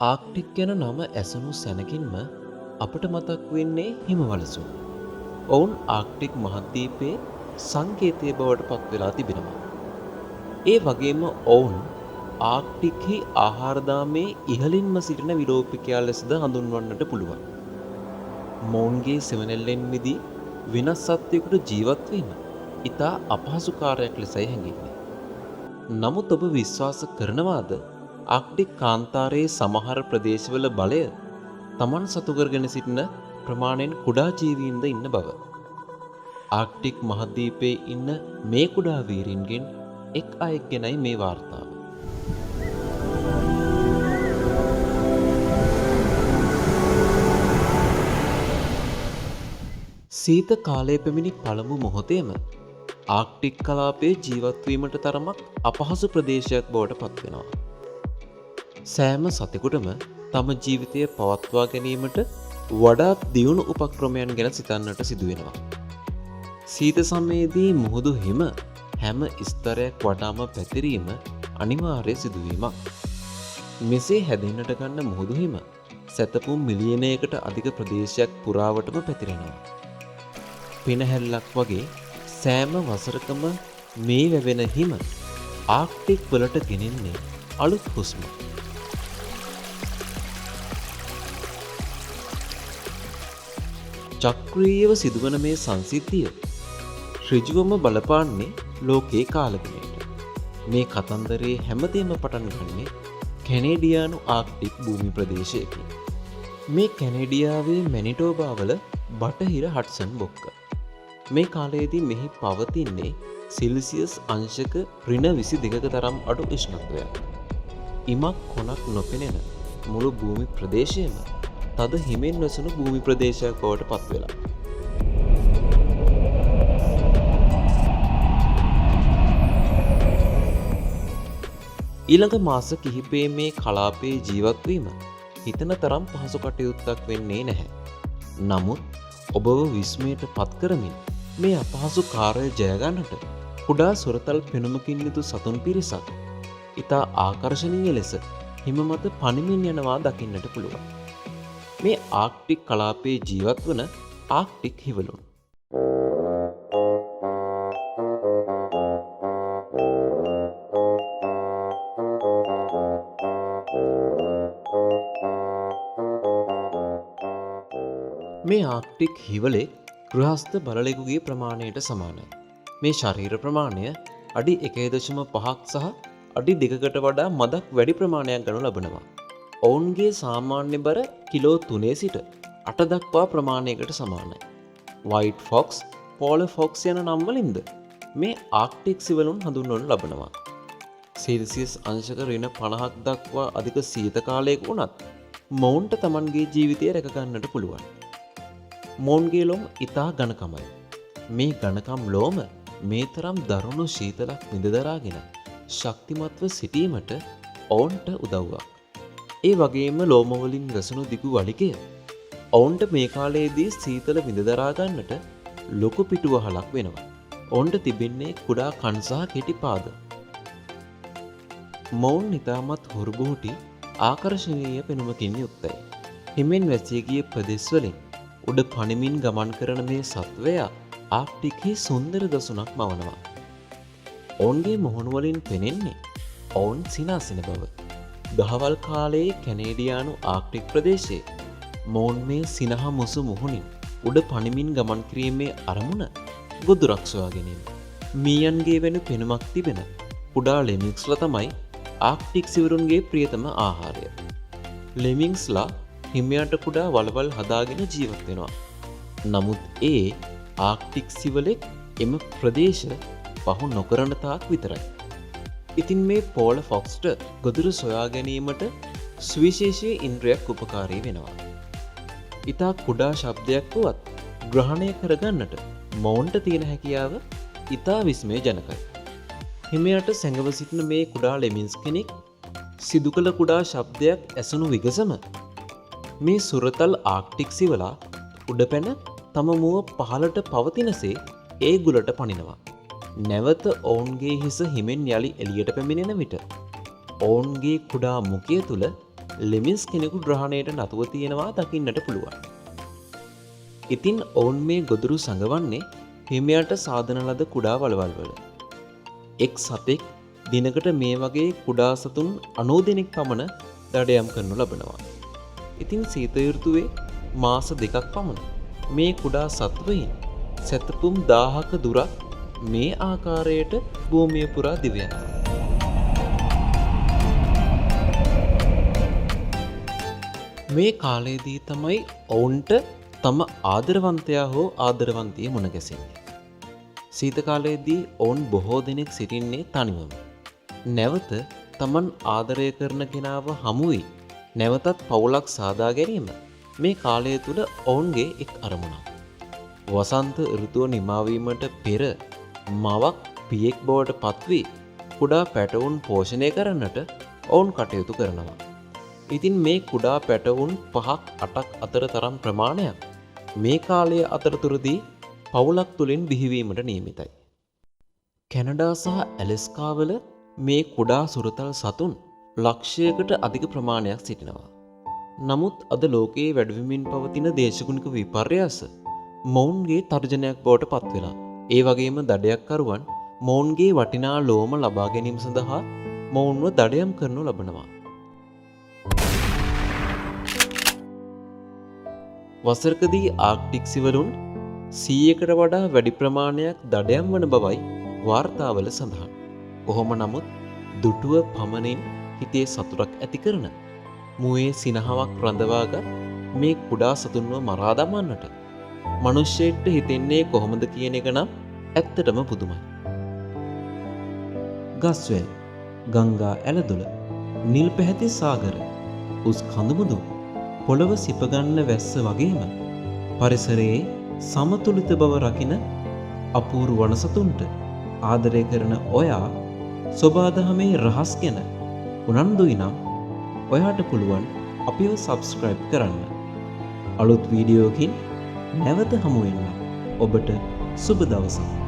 Arctic යන නම ඇසුණු සැනකින්ම අපට මතක් වෙන්නේ හිමවලසුන්. ඔවුන් ආක්ටික් මහද්වීපයේ සංකේතය බවට පත්වෙලා තිබෙනවා. ඒ වගේම ඔවුන් ආක්ටික්හි ආහාරදාමේ ඉහළින්ම සිටින විලෝපිකයා ලෙසද හඳුන්වන්නට පුළුවන්. මොවුන්ගේ සෙවණැල්ලෙන් මිදී වෙනස් සත්වයෙකුට ජීවත් වීම ඉතා අපහසු කාර්යයක් ලෙසයි හැඟෙන්නේ. නමුත් ඔබ විශ්වාස කරනවාද ආක්ටික් කාන්තාරයේ සමහර ප්‍රදේශවල බලය තමන් සතු කරගෙන සිටින ප්‍රමාණයෙන් කුඩා ජීවීන්ද ඉන්න බව? ආක්ටික් මහද්වීපයේ ඉන්න මේ කුඩා වීරින්ගෙන් එක් අයෙක් ගැනයි මේ වාර්තාව. සීත කාලය පැමිණි පළමු මොහොතේම ආක්ටික් කලාපයේ ජීවත් වීමට තරමක් අපහසු ප්‍රදේශයක් බවට පත්වෙනවා. සෑම සතෙකුටම තම ජීවිතය පවත්වා ගැනීමට වඩාත් දියුණු උපක්‍රමයන් ගැන සිතන්නට සිදුවෙනවා. සීත සමයේදී මුහුදු හිම හැම ස්තරයක් වටාම පැතිරීම අනිවාර්ය සිදුවීමක්. මෙසේ හැදෙන්නට ගන්න මුහුදු හිම සැතපුම් මිලියනයකට අධික ප්‍රදේශයක් පුරාවටම පැතිරෙනවා. පෙනහැල්ලක් වගේ සෑම වසරකම මේ වැවෙන හිම ආක්ටික් වලට ගෙනෙන්නේ අලුත් හුස්ම. චක්‍රීයව සිදුවන මේ සංසිද්ධිය ඍජුවම බලපාන්නේ ලෝකයේ කාලගුණයට. මේ කතන්දරයේ හැමදේම පටන් ගන්නේ කැනේඩියානු ආක්ටික් භූමි ප්‍රදේශයකින්. මේ කැනේඩියාවේ මැනිටෝබාවල බටහිර හඩ්සන් බොක්ක. මේ කාලයේදී මෙහි පවතින්නේ සෙල්සියස් අංශක ඍණ 22ක තරම් අඩු උෂ්ණත්වයක්. ඉමක් කොනක් නොපෙනෙන මුළු භූමි ප්‍රදේශයම තද හිමෙන් වැසුණු භූමි ප්‍රදේශයක් බවට පත් වෙලා. ඊළඟ මාස කිහිපයේ මේ කලාපයේ ජීවත් වීම හිතන තරම් පහසු කටයුත්තක් වෙන්නේ නැහැ. නමුත් ඔබව විස්මයට පත් කරමින් මේ අපහසු කාර්යය ජයගන්නට කුඩා සුරතල් පෙනුමකින් යුතු සතුන් පිරිසක් ඉතා ආකර්ශනීය ලෙස හිම මත පනිමින් යනවා දකින්නට පුළුවන්. මේ ආක්ටික් කලාපයේ ජීවත් වන ආක්ටික් හිවලුන්. මේ ආක්ටික් හිවලෙක් ගෘහස්ත බලලෙකුගේ ප්‍රමාණයට සමානයි. මේ ශරීර ප්‍රමාණය අඩි 1.5ක් සහ අඩි 2කට වඩා මදක් වැඩි ප්‍රමාණයක් ගනු ලබනවා. ඔවුන්ගේ සාමාන්‍ය බර කිලෝ 3 සිට 8 දක්වා ප්‍රමාණයකට සමානයි. වයිට් ෆොක්ස්, පෝලර් ෆොක්ස් යන නම් වලින්ද මේ ආක්ටික් සිවලුන් හඳුන්වනු ලබනවා. සෙල්සියස් අංශක ඍණ 50ක් දක්වා අධික සීත කාලයක වුණත් මොවුන්ට තමන්ගේ ජීවිතය රැකගන්නට පුළුවන්. මොවුන්ගේ ලොම් ඉතා ඝනකමයි. මේ ඝනකම් ලෝම මේ තරම් දරුණු ශීතලක් විඳදරාගෙන ශක්තිමත්ව සිටීමට ඔවුන්ට උදව්වක්. ඒ වගේම ලෝමවලින් වැසුණු දිගු වලිගය ඔවුන්ට මේ කාලයේදී සීතල විඳදරා ගන්නට ලොකු පිටුවහලක් වෙනවා. ඔවුන්ට තිබෙන්නේ කුඩා කන් සහ කෙටි පාද. මොවුන් ඉතාමත් හුරුබුහුටි ආකර්ශනීය පෙනුමකින් යුක්තයි. හිමෙන් වැසී ගිය ප්‍රදේශවලින් උඩ පනිමින් ගමන් කරන මේ සත්වයා ආක්ටික්හි සුන්දර දසුනක් මවනවා. ඔවුන්ගේ මුහුණු වලින් පෙනෙන්නේ ඔවුන් සිනාසෙන බව. දහවල් කාලයේ කැනේඩියානු ආක්ටික් ප්‍රදේශයේ මොවුන් මේ සිනහ මුසු මුහුණින් උඩ පනිමින් ගමන් කිරීමේ අරමුණ ගොදුරක් සොයා ගැනීම. මීයන්ගේ වැනි පෙනුමක් තිබෙන කුඩා ලෙමින්ග්ස්ලා තමයි ආක්ටික් සිවුරුන්ගේ ප්‍රියතම ආහාරය. ලෙමින්ග්ස්ලා හිමයට කුඩා වලවල් හදාගෙන ජීවත් වෙනවා. නමුත් ඒ ආක්ටික් සිවලෙක් එම ප්‍රදේශ පහු නොකරන තාක් විතරයි. ඉතින් මේ පෝලර් ෆොක්ස්ට ගොදුරු සොයා ගැනීමට සුවිශේෂී ඉන්ද්‍රියක් උපකාරී වෙනවා. ඉතා කුඩා ශබ්දයක් වුවත් ග්‍රහණය කරගන්නට මොවුන්ට තියෙන හැකියාව ඉතා විස්මය ජනකයි. හිමයට සැඟව සිටින මේ කුඩා ලෙමින්ස් කෙනෙක් සිදු කළ කුඩා ශබ්දයක් ඇසුණු විගසම මේ සුරතල් ආක්ටික් සිවලා උඩ පැන තම මුව පහළට පවතිනසේ ඒ ගුලට පනිනවා. නැවත ඔවුන්ගේ හිස හිමෙන් යළි එළියට පැමිණෙන විට ඔවුන්ගේ කුඩා මුඛය තුළ ලෙමින්ස් කෙනෙකු ග්‍රහණයට නතුව තියෙනවා දකින්නට පුළුවන්. ඉතින් ඔවුන් මේ ගොදුරු සඟවන්නේ හිමයට සාදන ලද කුඩා වළවල් වල. එක් සතෙක් දිනකට මේ වගේ කුඩා සතුන් 90 දෙනෙක් පමණ දඩයම් කරනු ලබනවා. ඉතින් සීත ඍතුවේ මාස දෙකක් පමණ මේ කුඩා සත්වයින් සැතපුම් 1000ක දුරක් මේ ආකාරයට භූමිය පුරා දිව යනවා. මේ කාලයේදී තමයි ඔවුන්ට තම ආදරවන්තයා හෝ ආදරවන්තිය මුණ ගැසෙන්නේ. සීත කාලයේදී ඔවුන් බොහෝ දෙනෙක් සිටින්නේ තනිවම. නැවත තමන් ආදරය කරන කෙනාව හමු වී නැවතත් පවුලක් සාදා ගැනීම මේ කාලය තුළ ඔවුන්ගේ එක් අරමුණක්. වසන්ත ඍතුව නිමා වීමට පෙර මවක් පියෙක් බවට පත්වී කුඩා පැටවුන් පෝෂණය කරන්නට ඔවුන් කටයුතු කරනවා. ඉතින් මේ කුඩා පැටවුන් 5ක් 8ක් අතර තරම් ප්‍රමාණයක් මේ කාලය අතරතුරදී පවුලක් තුළින් බිහිවීමට නියමිතයි. කැනඩා සහ ඇලස්කාවල මේ කුඩා සුරතල් සතුන් ලක්ෂයකට අධික ප්‍රමාණයක් සිටිනවා. නමුත් අද ලෝකයේ වැඩිවෙමින් පවතින දේශගුණික විපර්යාස මොවුන්ගේ තර්ජනයක් බවට පත්වෙලා. ඒ වගේම දඩයක්කරුවන් මොවුන්ගේ වටිනා ලෝම ලබා ගැනීම සඳහා මොවුන්ව දඩයම් කරනු ලබනවා. වසරකදී ආර්ක්ටික් සිවලුන් 100කට වඩා වැඩි ප්‍රමාණයක් දඩයම් වන බවයි වාර්තාවල සඳහන්. කොහොම නමුත් දුටුව පමණින් හිතේ සතුටක් ඇති කරන මුවේ සිනහවක් රඳවාගත් මේ කුඩා සතුන්ව මරා දමන්නට මනුෂ්‍යයෙක්ට හිතෙන්නේ කොහොමද කියන එක නම් ඇත්තටම පුදුමයි. ගස්වැල්, ගංගා ඇලදොල, නිල් පැහැති සාගර, උස් කඳුමුදුන්, පොළව සිපගන්න වැස්ස වගේම පරිසරයේ සමතුලිත බව රකින අපූර්ව වනසතුන්ට ආදරය කරන ඔයා සොබාදහමේ රහස් ගැන උනන්දුයි නම් ඔයාට පුළුවන් අපිව සබ්ස්ක්‍රයිබ් කරන්න. අලුත් වීඩියෝකින් නැවත හමු වෙන්න. ඔබට සුබ දවසක්.